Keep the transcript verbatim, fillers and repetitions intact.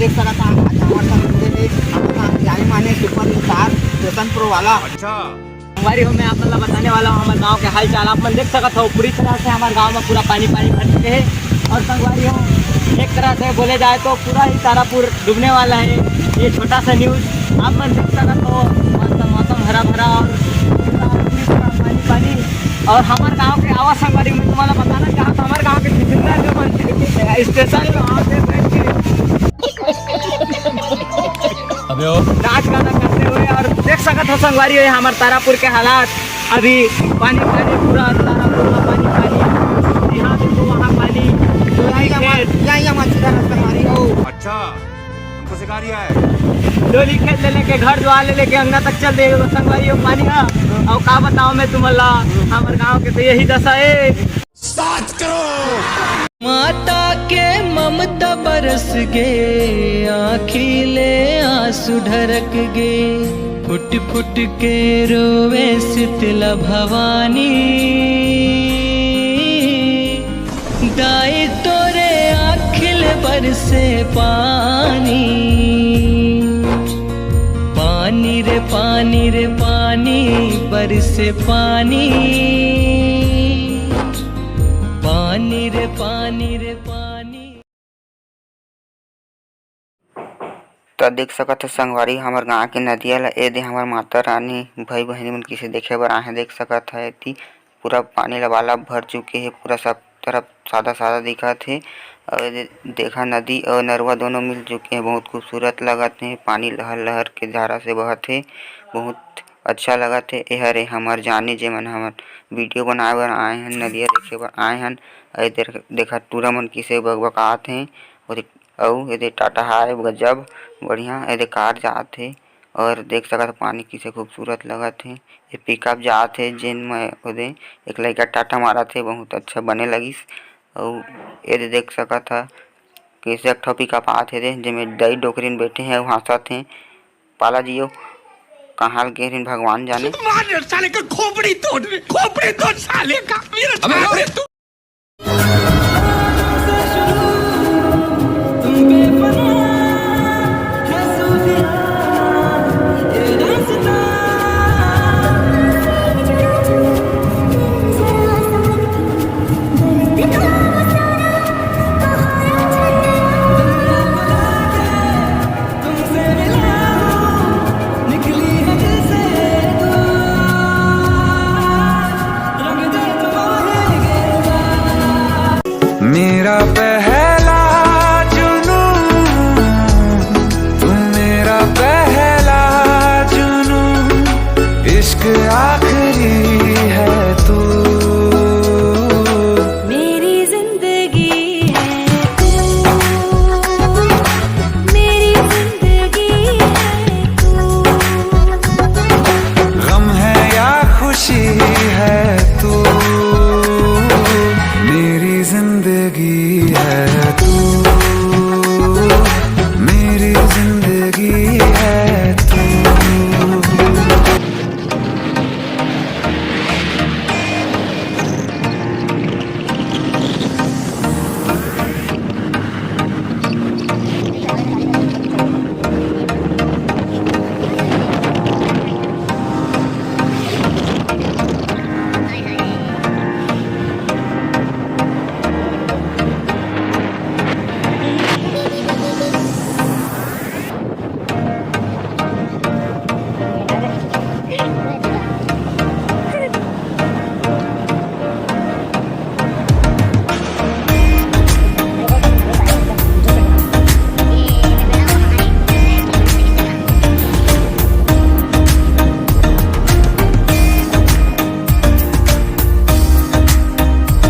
देख सकत हा, आज हमर साथ जुड़े हे हमर गाँव के जाने माने सुपरस्टार फैशन प्रो वाला। अच्छा। संगवारी हो, मैं आप मन ला बताने वाला हूँ हमर गाँव के हालचाल। आप मन देख सकत हो, पूरी तरह से हमर गाँव में पूरा पानी पानी भर चुके हे। और संगवारी हो, एक तरह से बोले जाए तो पूरा ही तारापुर डूबने वाला है। ये छोटा सा न्यूज आप मन देख सकत हो, मस्त मौसम हरा भरा और पूरा, पूरी तरह पानी पानी। और हमर गाँव के आवाज संगवारी, मैं तुम्हारा बताना चाहता हूँ, हमर गाँव के जितना जो मंदिर स्टेशन है, वहाँ पे बैठ के अबे ओ। नाच गाना करते हुए। और देख सकत हो संगवारी, ये हमर तारापुर के हालात, अभी पानी पानी, पूरा तारापुर में पानी पानी, यहाँ देखो वहाँ पानी। तो यही हमारे, यही हमारे सीधा रास्ता हमारी हो। अच्छा, हमको सिखा रिया है। डोली खेत ले लेके, घर द्वार ले लेके अंगना तक चल दे संगवारी हो पानी हा। और का बताओ मैं तुमन ला, हमर गाँव के तो यही दशा है। साच करो। माता के ममता बरस गे, आँखी ले आंसू ढरक गे, फुट फुट के रोवे शीतला भवानी। दाई तोरे आँखी ले बरसे पानी, पानी रे पानी रे पानी, बरसे पानी, पानी रे पानी रे पानी। त देख सकत ह संगवारी, हमर गाँव के नदिया ल ए दे हमर माता रानी, भाई बहिनी मन किसे देखे बर आहे। देख सकत ह एती पूरा पानी लबालब भर चुके हे, पूरा सब तरफ सादा सादा दिखत हे। अउ ए दे देखा, नदी अउ नरवा दोनों मिल चुके हे, बहुत खूबसूरत लगत हे। पानी लहर लहर के धारा से बहत हे, बहुत अच्छा लगत हे। एहर ए हमर जाने, जेमन हमर वीडियो बनाए बर आए हन, नदिया देखे बर आए हन। अउ ए दे देखा, टूरा मन किसे बकबकात हे। अउ ए दे टाटा हाय, गजब बढ़िया। ए दे कार जात हे अउ देख सकत ह पानी किसे खूबसूरत लगत हे। ए पिकअप जात हे, जेन म ओ दे एक लइका टाटा मारत हे, बहुत अच्छा बने लगिस। अउ ए दे देख सकत ह किसे एक ठो पिकअप आत हे दे, जेमे दाई डोकरी म बैठे हे अउ हाँसत हे। पाला जियो, कहाँ ल गे रिन भगवान जाने। मार साले का खोपड़ी तोड़, खोपड़ी तोड़ साले का, मेरा अबे साले तू।